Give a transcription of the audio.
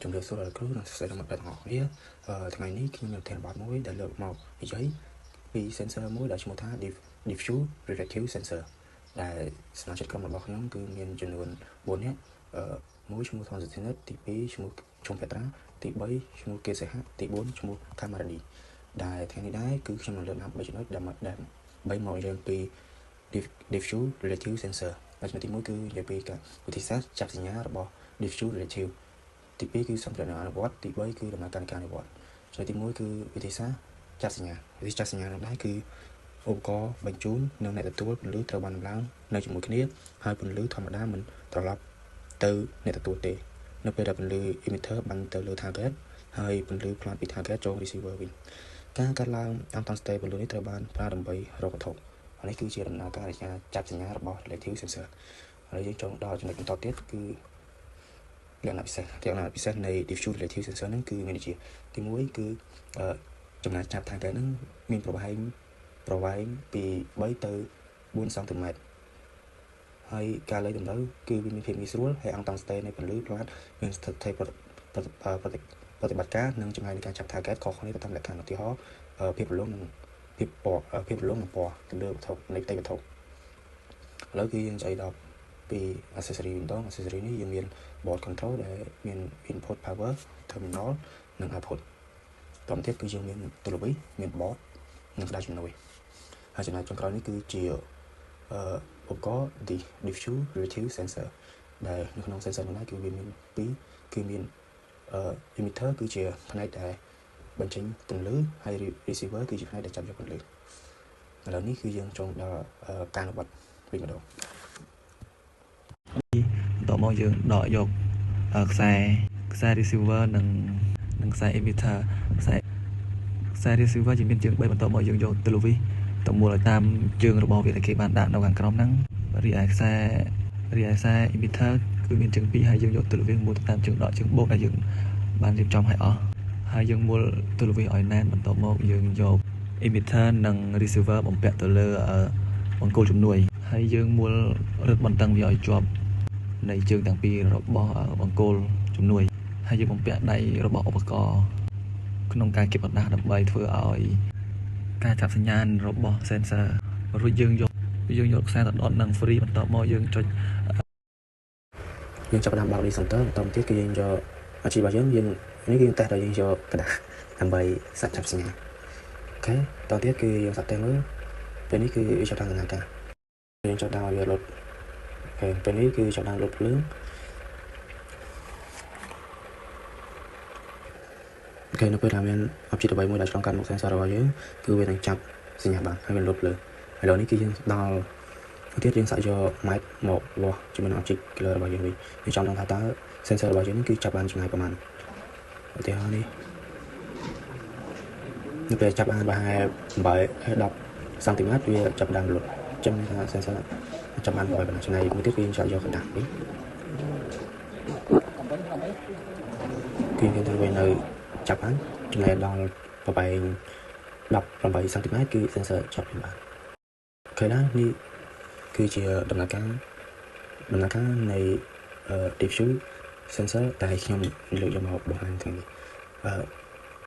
ជំរាបសួរដល់គ្រូនិងសួស្តីដល់មិត្តភក្តិទាំងអស់គ្នាថ្ងៃនេះខ្ញុំមានប្រធានបទមួយដែលលើកមកនិយាយពី sensor មួយដែលឈ្មោះថា Diffuse Relative Sensor ដែលសមាជិកក្រុមរបស់ខ្ញុំគឺមានចំនួន4នាក់មួយឈ្មោះថនសុធិនិតទី2ឈ្មោះឈុំភត្រាទី3ឈ្មោះកេសិហៈទី4ឈ្មោះកាម៉ារ៉ាឌីដែលថ្ងៃនេះដែរគឺខ្ញុំនឹងលើកឡើង3ចំណុចដើម្បីមកនិយាយពី Diffuse Relative Sensor ហើយចំណុចទី1គឺនិយាយពីការវិធីសាស្ត្រចាប់សញ្ញារបស់ Diffuse Relative ទី2គឺសម្ភារៈអនុវត្តទី3គឺដំណើរការនៃការអនុវត្តចំណុចទី1គឺវិធីសាស្ត្រចាប់សញ្ញាវិធីចាប់សញ្ញានោះដែរគឺឧបករណ៍បញ្ជូននិងអ្នកទទួលពន្លឺត្រូវបានដំឡើងនៅជាមួយគ្នាហើយពន្លឺធម្មតាមិនត្រឡប់ទៅអ្នកទទួលទេនៅពេលដែលពន្លឺ emitter បាញ់ទៅលើ target ហើយពន្លឺផ្លាត់ពី target ចូល receiver វិញការកាត់ឡើង intensity ពន្លឺនេះត្រូវបានប្រើដើម្បីរកវត្ថុនេះគឺជាដំណើរការនៃការចាប់សញ្ញារបស់ relative sensor ហើយយើងចូលដល់ចំណុចបន្តទៀតគឺលក្ខណៈពិសេសលក្ខណៈពិសេសនៃ diffuse relative sensor ហ្នឹងគឺមានដូចជាទី1គឺចំណាយចាប់ target ហ្នឹងមានប្រវែងប្រវែងពី3ទៅ4សង់ទីម៉ែត្រហើយការលៃតម្រូវគឺវាមានភាពងាយស្រួលហើយ intensity នៃពន្លឺផ្លាតមានស្ថិតប្រតិបត្តិការនិងចម្ងាយនៃការចាប់ target ខុសគ្នាទៅតាមលក្ខខណ្ឌឧទាហរណ៍ភាពរលោងនិងភាពពណ៌ភាពរលោងនិងពណ៌ទៅលើវត្ថុនៃផ្ទៃវត្ថុឥឡូវគឺយើងនិយាយដល់ពី accessory វិញម្ដង accessory នេះយើងមាន board control ដែលមាន input power terminal និង output តទៅទៀតគឺយើងមានទូល្វីមាន board និងក្តារជំនួយហើយចំណែកចុងក្រោយនេះគឺជាឧបករណ៍ diffuse relative sensor ដែលនៅក្នុង sensor នោះដែរគឺវាមានពីរគឺមាន emitter គឺជាផ្នែកដែលបញ្ចេញពន្លឺហើយ receiver គឺជាផ្នែកដែលចាប់យកពន្លឺឥឡូវនេះគឺយើងចូលដល់ការអនុវត្តវិញម្ដង បន្ទាប់មកយើងដកយកខ្សែខ្សែ receiver និងខ្សែ emitter ខ្សែ receiver ជាមានជើង3បន្ទាប់មកយើងយកទូល្វីសទៅមួលឲ្យតាមជើងរបស់វាដែលគេបានដាក់នៅខាងក្រោមហ្នឹងរីឯខ្សែរីឯខ្សែ emitter គឺមានជើង2ហើយយើងយកទូល្វីសមួលទៅតាមជើងដកជើងបូកដែលយើងបានរៀបចំឲ្យអស់ហើយយើងមួលទូល្វីសឲ្យណែនបន្ទាប់មកយើងយក emitter និង receiver បំពាក់ទៅលើបង្គោលជំនួយហើយយើងមួលរឹតបន្តឹងវាឲ្យជាប់នៃជើងទាំងពីររបស់បង្គោលជំនួយហើយយើងបំពាក់ដៃរបស់ឧបករណ៍ក្នុងការគៀបក្រដាសដើម្បីធ្វើឲ្យការចាប់សញ្ញាណរបស់ sensor រួចយើងយកខ្សែទៅដុតនឹង free បន្ទាប់មកយើងចុច យើងចាប់ផ្ដើមបើក center បន្តមកទៀតគឺយើងយកអាជីពរបស់យើងយើងនេះគឺយើងតេស្តដល់យើងយកក្រដាសដើម្បីសាក់ចាប់សញ្ញាOK តទៀតគឺយើងសាក់តេស្តមើលពេលនេះគឺវាចាប់ដើមដំណើរការយើងចាប់ដើមឲ្យវាលុត OK ពេលនេះគឺចាប់ដើមលុតភ្លើង OK នៅពេលដែលមាន object អ្វីមួយដែលឆ្លងកាត់មុខ sensor របស់យើងគឺវានឹងចាប់សញ្ញាបានហើយវាលុតលើឥឡូវនេះគឺយើងដល់ទៀតយើងសាកយក mic មកវាស់ជាមួយនឹង object color របស់យើងវិញយើងចង់ដឹងថាតើ sensor របស់យើងនេះគឺចាប់បានចម្ងាយប្រមាណឧទាហរណ៍នេះនៅពេលចាប់បានប្រហែល8 10សង់ទីម៉ែត្រវាចាប់ដើមលុតចឹងថា sensor ចាប់បាន8ប៉ុណ្ណោះចំណែកមួយទៀតគឺយើងចាប់យកក្រដាសនេះគឺយើងថាវានៅចាប់បានចំណែកដល់ប្រវែង18សង់ទីម៉ែត្រគឺ sensor ចាប់វាបាន OK ណានេះគឺជាដំណើរការនៃ diffuse sensor ដែលខ្ញុំលើកយកមកបង្ហាញថ្ងៃនេះអឺ